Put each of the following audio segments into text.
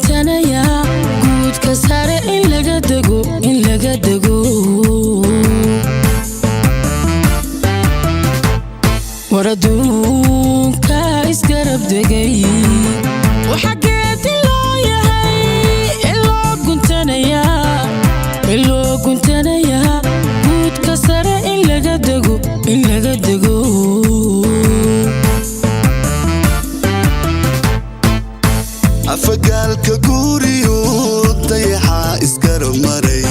guntanayaa guudka sare in laga dego, in laga dego. War adduunka isgarab degay, waxa geedi loo yahay in loo guntanayaa, in loo guntanayaa guudka sare in laga dego, in laga dego. Afagaalka guuriyo dayaxa isgarab maray,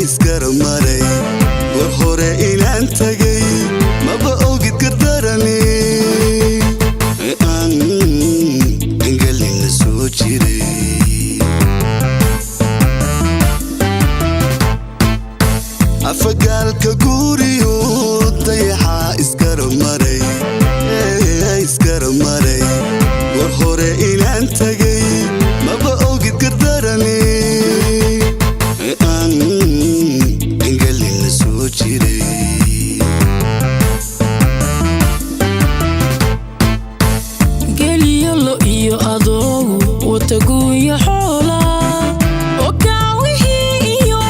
isgarab maray. War hore inaan tagay maba ogid gardarani aan angelina soo jiray. Afagaalka guuriyo dayaxa isgarab maray, isgarab maray. War hore inaan tagay maba ogid gardarani aan angelina soo jiray. Geliyo lo iyo adoogu wataguuyo xoola okaawihii iyo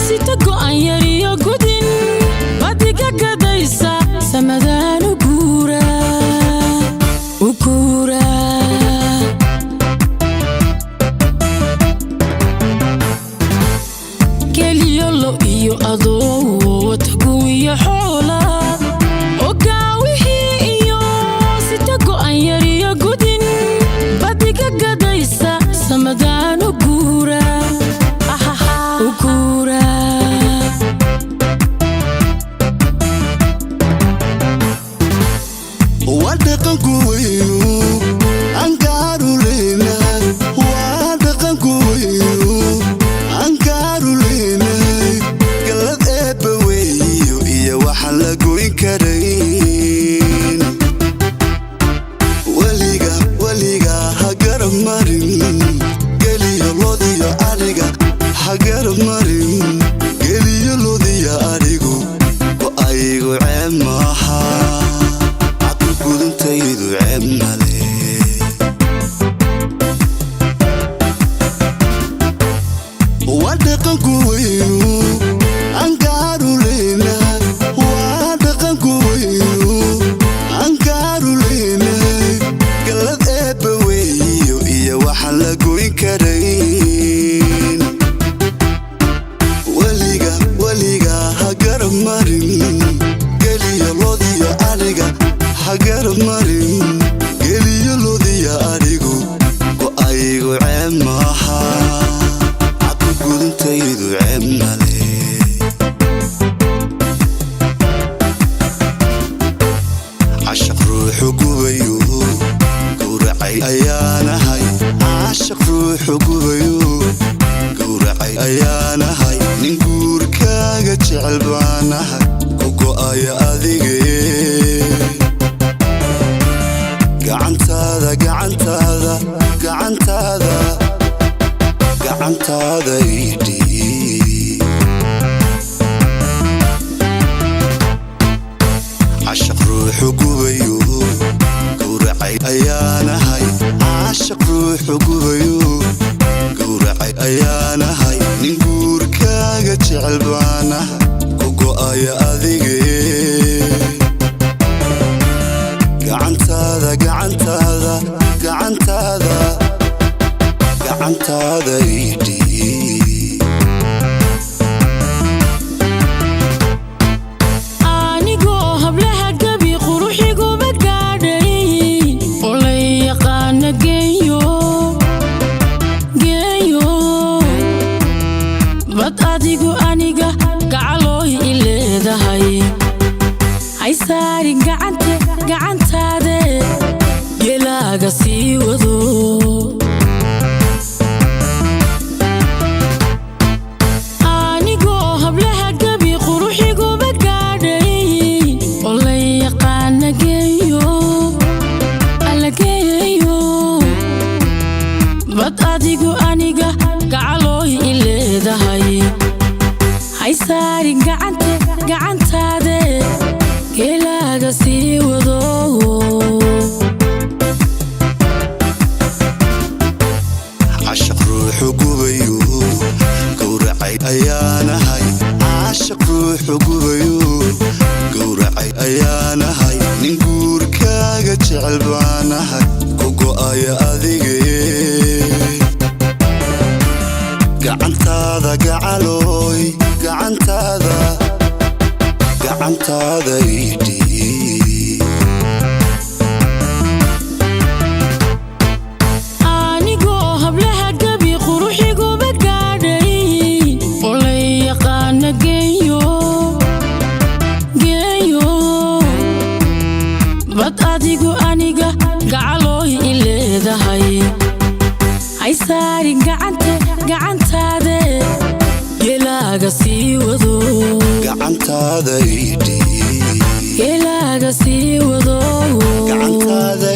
sita go'an yar iyo gudin badiga gadaysa samadaan u guura, u guura. Geliyo lo iyo adoogu wataguuyo xoola okaawihii iyo sita go'an yar iyo gudin badiga gadaysa samadaan u guura, u guura. Waa dhaqanku weynu angaaruleyna, waa dhaqanku weynu angaaruleyna. Gallad eebba weeyo iyo waxaan la goyn karayn. Weliga, weliga ha garab marin geliyo lodiyo adhiga, ha garab marin geliyo lodiyo adhigu. Go-aygu ceeb maaha, gudantaydu ceeb male. Waa dhaqanku weynu angaaruleyna, waa dhaqanku weynu angaaruleyna. Gallad eebba weeyo iyo waxaan la goyn karayn. Weliga, weliga ha garab marin geliyo lodiyo adhiga, ha garab marin geliyo lodiyo adhigu. Go-aygu ceeb maaha, cabdi gudantaydu ceeb male. Cashaq ruuxu gubayo gowracay ayaanahay, cashaq ruuxu gubayo gowracay ayaanahay. Nin guurkaaga jecel baanahay, ku go'aya adige. Gacantaada, gacantaada, gacantaada, gacantaada idhii. Cashaq ruuxu gubayo gowracay ayaanahay, cashaq ruuxu gubayo gowracay ayaanahay. Nin guurkaaga jecel baanahay, ku go'aya adige. Gacantaada, gacantaada, gacantaada, gacantaada idhii. Anigoo hablaha gabi quruxiguma gaadhay oo la yaqaana geeyo, geeyo bad adigu aniga gacalooy i leedahay. Hay saarin gacante gacantaade gelaaga sii wado. Anigoo hablaha gabi quruxiguma gaadhay oo la yaqaana geeyo, alla geeyo bad adigu aniga gacalooy i leedahay. Hay saarin gacante gacantaade geelaaga sii wado. Baanahay, nin guurkaaga jecel baanahay, ku go'aya adige. Gacantaada gacalooy, gacantaada, gacantaada idhii. Anigoo hablaha gabi quruxiguba gaadhay oo lay yaqaana geeyo geeyo, bad adigu aniga gacalooy i leedahay. Hay saarin gacante, gacantaade, geelaaga sii wado. Gacantaada idhii. Geelaaga sii wado. Gacantaada.